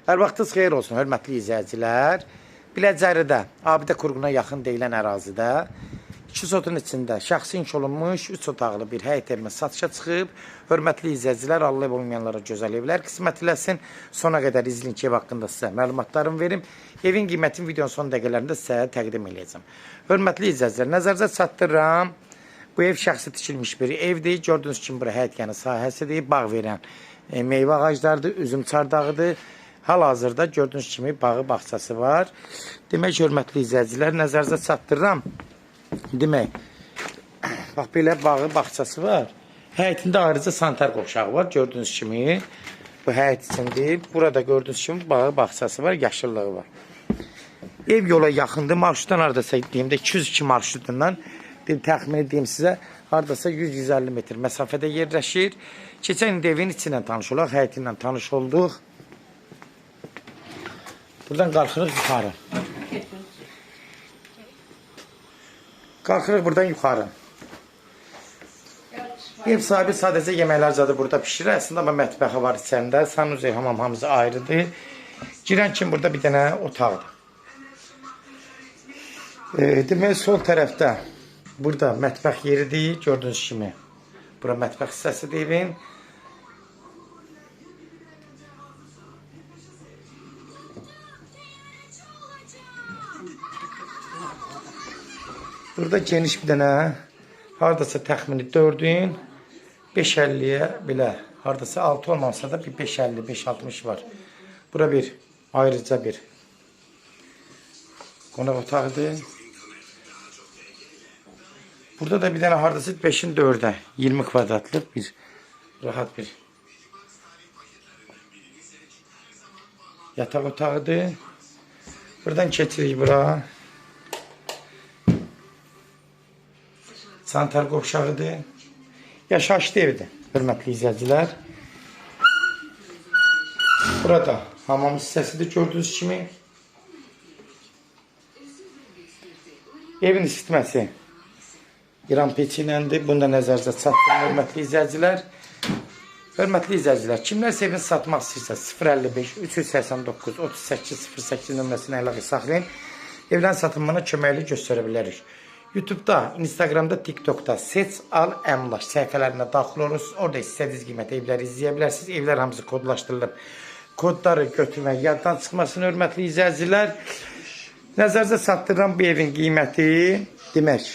Hər vaxtınız xeyir olsun, hörmətli izləyicilər. Biləcəridə, Abidə Kurğuna yaxın deyilən ərazidə 2 sotun içində şəxsi inşa olunmuş 3 otaqlı bir həyət evimiz satışa çıxıb. Hörmətli izləyicilər, Allah ev olmayanlara gözəl evlər qismət eləsin. Sona qədər izləyin ki, ev haqqında sizə məlumatlarımı verim. Evin qiymətini videonun son dəqiqələrində sizə təqdim eləyəcəm. Hörmətli izləyicilər, nəzərinizə çatdırıram. Bu ev şəxsi tikilmiş bir evdir. Gördüyünüz kimi bura həyət yanı sahəsidir. Bağ verən meyvə ağaclarıdır, üzüm çardağıdır. Hal-hazırda gördüyünüz kimi bağı, bağçası var. Demək, hörmətli izləyicilər, nəzərinizə çatdırıram. Demək, bax belə bağı, bağçası var. Həyətində ayrıca sanitar qovşağı var, gördüyünüz kimi. Bu həyət içindir. Burada gördüyünüz kimi bağı, bağçası var, yaşıllığı var. Ev yola yaxındır. Marşrutdan hardasa deyim də 202 marşrutundan bir təxmini deyim sizə, hardasa 100-150 metr məsafədə yerləşir. Keçən il evin içi ilə tanış olaq, həyəti ilə tanış olduq. Buradan qalxırıq yuxarı. Qalxırıq buradan yuxarı. Ev sahibi sadəcə yeməklər zadı burada pişirir. Əslində amma mətbəxi var içərində. Sanuzel, hamam hamısı ayrıdır. Girən kimi burada bir dənə otaqdır. Demək, sol tərəfdə burada mətbəx yeridir. Gördüyünüz kimi. Bura mətbəx hissəsidir evin. Burada geniş bir dənə, hardasa təxmini 4-ün 5.50-yə belə, hardasa 6 olmasa da bir 5.50, 5.60 var. Bura bir ayrıca bir qonaq otağıdır. Burada da bir dənə hardasa 5-in 4-ə, 20 kvadratlıq bir rahat bir yataq otağıdır. Buradan keçirik bura. Sanitar qovşağıdır. Yaşayışlı evdir, hörmətli izləyicilər. Burada hamam hissəsidir, gördüyünüz kimi. Evin isitməsi İran peçi iləndir. Bunu da nəzərinizə çatdırın, hörmətli izləyicilər. Hörmətli izləyicilər, kimlərsə evini satmaq istəyirsə 055 389 38 08 nömrəsinə əlaqə saxlayın. Evlərin satılmağına köməklik göstərə bilərik. YouTube'da, Instagram'da, TikTok'da Seç Al Əmlak səhifələrinə daxil olursunuz. Orada istədiyiniz qiymətə evləri izləyə bilərsiniz. Evlər hamısı kodlaşdırılıb. Kodları götürmək yaddan çıxmasın, hörmətli izləyicilər. Nəzərinizə çatdırıram bu evin qiyməti. Demək,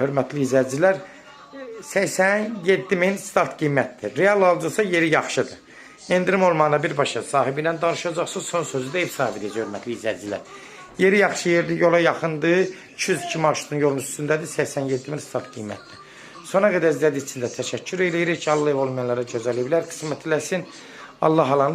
hörmətli izləyicilər, 87 min start qiymətdir. Real alıcısa yeri yaxşıdır. Endirim olmağına birbaşa sahibi ilə danışacaqsınız. Son sözü də ev sahibi deyəcək, hörmətli izləyicilər. Yeri yaxşı yerdir, yola yaxındır. 202 marşrutun yolun üstündədir. 87 min start qiymətdir. Sona qədər izlədiyiniz üçün də təşəkkür eləyirik. Allah ev olmayanlara gözəl evlər qismət eləsin. Allah alanı